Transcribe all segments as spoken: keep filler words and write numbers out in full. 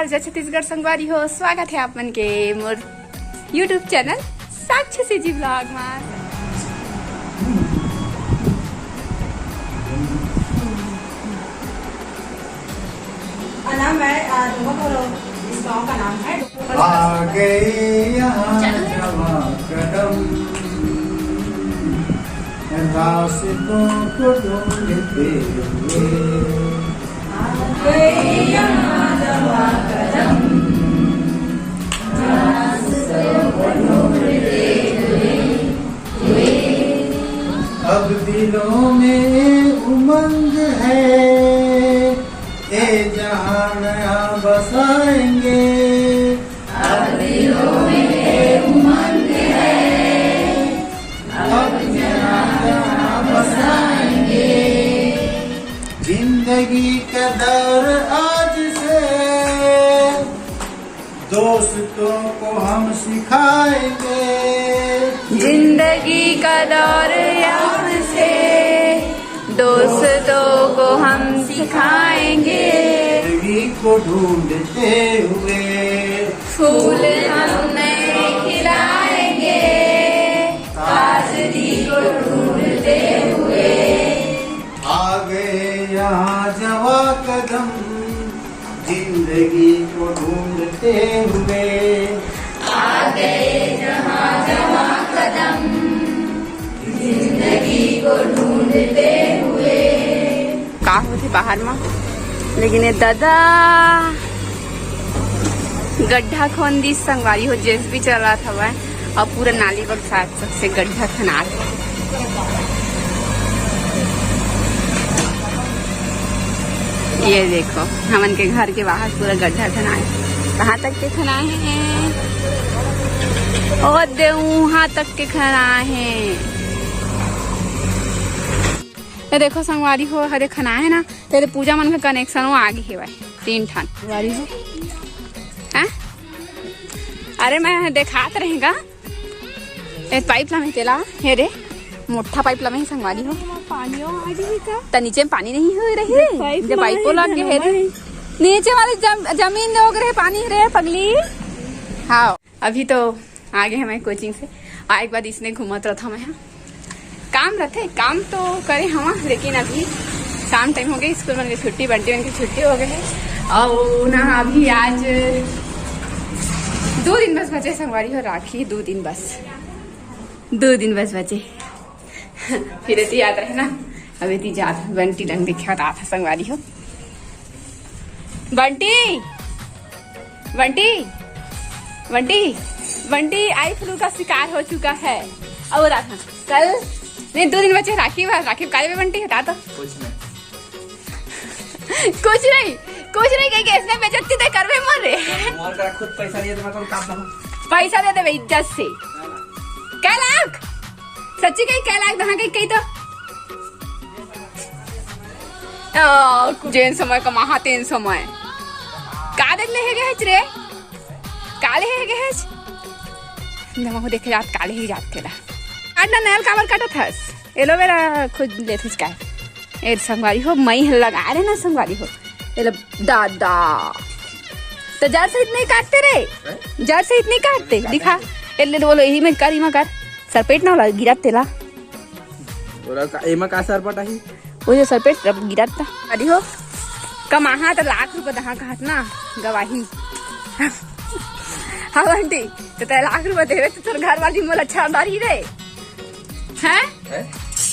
जय छत्तीसगढ़ संगवारी हो, स्वागत है आप मन के मोर YouTube चैनल साक्षी सीजी ब्लॉग मा। नाम है, आ, डोंगरपुर, इस गांव का नाम है डोंगरपुर। आ गए यहाँ जवा कदम, रास्तों को ढूंढते हुए। आ गए यहाँ जवा कदम, रास्तों को ढूंढते हुए। अब दिलों में उमंग है, ए जहां नया बसाएंगे। अब दिलों में उमंग है, अब जहां जहां बसाएंगे। जिंदगी का दौर आज से दोस्तों को हम सिखाएंगे। जिंदगी का दौर आज से दोस्तों को हम सिखाएंगे। जिंदगी को ढूंढते हुए फूल हम नए खिलाएंगे। काजरी को ढूंढते हुए आ गए यहाँ जवा कदम, जिंदगी को ढूंढते हुए। आ गए जहाँ जहाँ कदम, जिंदगी को ढूंढते हुए। का होथे बाहर मा? लेकिन ये दादा गड्ढा खोन दिस संगवारी हो, जेसीबी चलत हवय। अउ पूरा नाली बरसात से गड्ढा खनात हे। ये देखो, हमन के घर के बाहर पूरा गड्ढा खनाए। कहाँ तक के खनाए हे? ओ दे, उहाँ तक के खनाए हे। ये देखो संगवारी हो, हरे खनाए हे ना, तेरे पूजा मन के कनेक्शन वो आगे हेवय, तीन ठन संगवारी हो। हैं? अरे मैं देखात रहेगा। ए, पाइप ला में तेला, हे रे, मोठा पाइप ला में संगवारी हो। पानी आ रही का? त नीचे में पानी नहीं हो रही, पाइप जब ला पाइपो है, लग गए है रे। नीचे वाले जम, जमीन में उग रहे पानी रे पगली। हाँ, अभी तो आ गए हमें कोचिंग से, आए के बाद इसने घूमत रहता मैं। काम रहते, काम तो करे हवा, लेकिन अभी शाम टाइम हो गई, स्कूल मन के छुट्टी, बंटी मन के छुट्टी हो गए है। और ना अभी आज दो दिन बस बचे संगवारी हो, राखी दो दिन बस, दो दिन बस बचे। फिर एती याद रहे ना, अब एती जात बंटी डंग देखे बता था संगवारी हो। बंटी, बंटी, बंटी, बंटी आई फ्लू का शिकार हो चुका है। और रहा कल नहीं, दो दिन बचे राखी बा, राखी काले में बंटी हटा तो। कुछ नहीं। कुछ नहीं, कुछ नहीं, कहीं कैसे बेइज्जती ते करवे मर रे। मोर करा खुद पैसा नहीं है तो मैं तो काम करूं। पैसा दे देवे इज्जत से। कै लाख? सच्ची कही कै लाख दहा कही, कही तो। ओ, जेन समय कमाहा तेन समय। का देख ले हे गए हच रे? का ले हे गए हच? नमक देखे जात, का ले हे जात तेला। काट ना, नल काबर काटत हस? एलोवेरा खोज लेत हच काय? ए संगवारी हो, मई ह लगा रे ना संगवारी हो। एला दादा। तो जड़ सहित नहीं काटते रे? हैं? जड़ सहित नहीं काटते? काटे दिखा। हैं। एले बोलो, यही में कर, इमा कर। सरपेट ना होला, गिरत तेला। ओला का, एमा का सरपट आही? वो जो सरपेट अब गिरत था। अरे हो, कमाहा तो लाख रुपए दहा कहत ना, गवाही। हाँ बंटी, तो ते लाख रुपए देवे तो तोर घर वाली मोला छाड़ डारी रे। हैं? हैं?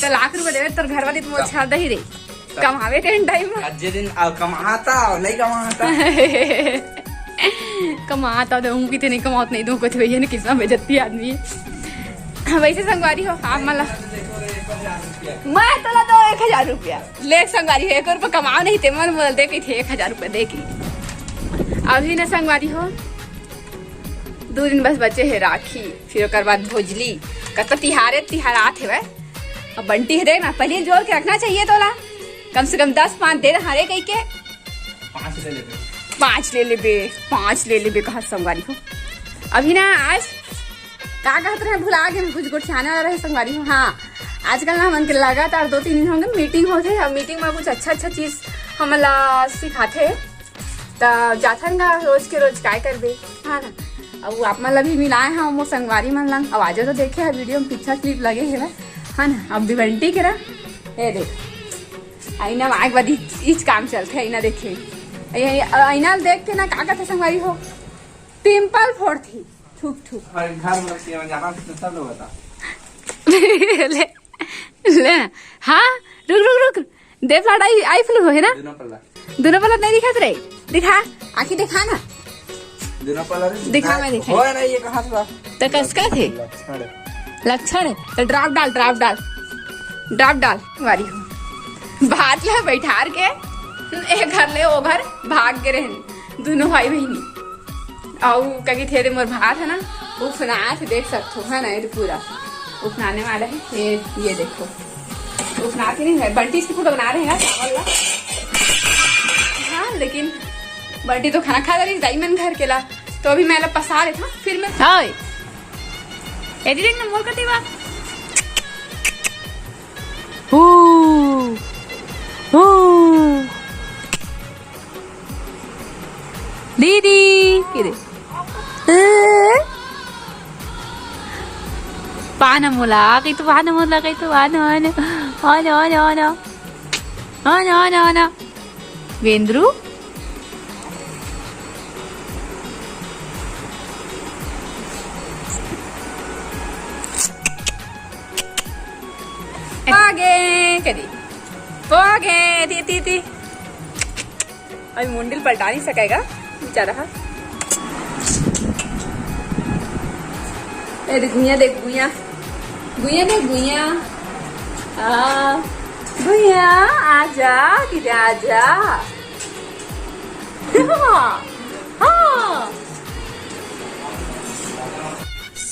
तो लाख रुपए देवे तोर घर वाली तो मोला का? छाड़ दही रे। का? कमावे के टाइम में। आज जे दिन, आ, कमाता और नहीं कमाता। कमाता तो हूँ कि ते नहीं कमावत नहीं दूँ कुछ, भैया ने कितना बेइज्जती आदमी है। वैसे संगवारी हो आप मला, मैं तोला दो एक हजार रुपया। ले संगवारी हो, एक रुपया कमाओ नहीं ते मन बोल दे कि थे एक हजार रुपया दे की। अभी ना संगवारी हो, दो दिन बस बचे है राखी, फिर ओकर बाद भोजली। कत तिहारे तिहार आत हेवय। अब बंटी है देख ना, पहले जोड़ के रखना चाहिए तोला। कम से कम दस पाँच दे रहा रे कही के। पाँच ले लेबे। पाँच ले लेबे, पाँच ले लेबे, कहा संगवारी हो। अभी ना आज का कहत रहे, भुला गे, कुछ गोठियाने वाला रहे संगवारी हो। हाँ, आजकल ना हमन के लगातार दो तीन दिन हो गए मीटिंग होथे, और मीटिंग में कुछ अच्छा अच्छा चीज हमन ला सिखाथे। त जाथन गा रोज के रोज, काय करबे, है ना। अब आप मन ला भी मिलाए हंव मोर संगवारी मन ला। अब आजो तो देखे हे वीडियो में, पिछला क्लिप लगे हे, है ना। अब भी बंटी के रा, ये देख, आईना माग बदी इच काम चलथे, आईना देखे, ये आईना देख के ना का कथे संगवारी हो, पिंपल फोड़थी, थुक थुक। हर घर में से जाना तो सब लोग बता। ले, ले, हाँ, रुक, रुक, रुक, दे फ्लैट आई, आई फ्लू है ना? दोनों पल्ला। दोनों पल्ला नहीं दिखात रे, दिखा, आँखी दिखा ना। दोनों पल्ला रे, दिखा, मैं दिखा। होय ना, ये कहाँ से बा? तो कसका थे? लक्षण है। लक्षण है, तो ड्रॉप डाल, ड्रॉप डाल, ड्रॉप डाल। वारी हो। भात ला बैठार के, एक घर ले ओ घर भाग के रहन, दोनों भाई बहिनी। अउ का कहिथे, मोर भात है ना, उफनात हे, देख सकथो, है ना, ये पूरा उफनाने वाला है। ये, ये देखो, उफनात ही नहीं है, बंटी इसकी फोटो बना रहे हैं ना, चावल ला। हाँ, लेकिन बंटी तो खाना खा रही, दाई मन घर के ला, तो अभी मैं ला पसा लेता हूँ, फिर मैं। हाय, एडिटिंग ना मोर कती बा। हू, हू। दीदी, के रे? पाना मोला, कही तो पाना मोला, कही तो पाना, आना, आना, आना, आना। आना, आना, आना। वेंद्रू? आगे, करी। आगे, ती, ती, ती। अभी मुंडिल पलटा नहीं सकेगा बेचारा। हाँ, ए देख गुइया, देख गुइया, गुइया देख गुइया। आ, गुइया, आजा, किधर आजा। हाँ, हाँ।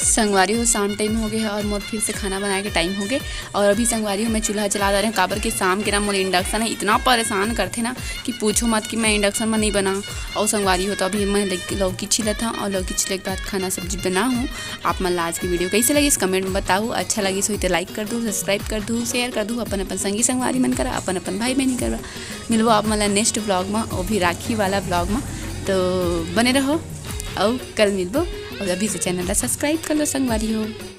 संगवारी हो, शाम टाइम हो गए है और मोर फिर से खाना बनाए के टाइम हो गए। और अभी संगवारी हो, मैं चूल्हा चला दे रहे हूँ, काबर के शाम के ना मोर इंडक्शन है, इतना परेशान करथे ना कि पूछो मत कि मैं इंडक्शन में नहीं बना। और संगवारी हो, तो अभी मैं लग-, लौकी छिलत हूँ और लौकी छिले के बाद खाना सब्जी बना हूँ। आप मन ला आज की वीडियो कैसे लगिस, कमेंट में बताओ। अच्छा लगिस होई तो लाइक कर दू, सब्सक्राइब कर दू, शेयर कर दू अपन अपन संगी संगवारी मन करा, अपन अपन भाई बहनी करा। मिलबो आप मन ला नेक्स्ट व्लॉग में, वो भी राखी वाला व्लॉग में। तो बने रहो, और कल मिलबो। और अभी से चैनल ला सब्सक्राइब कर लो संगवारी हो।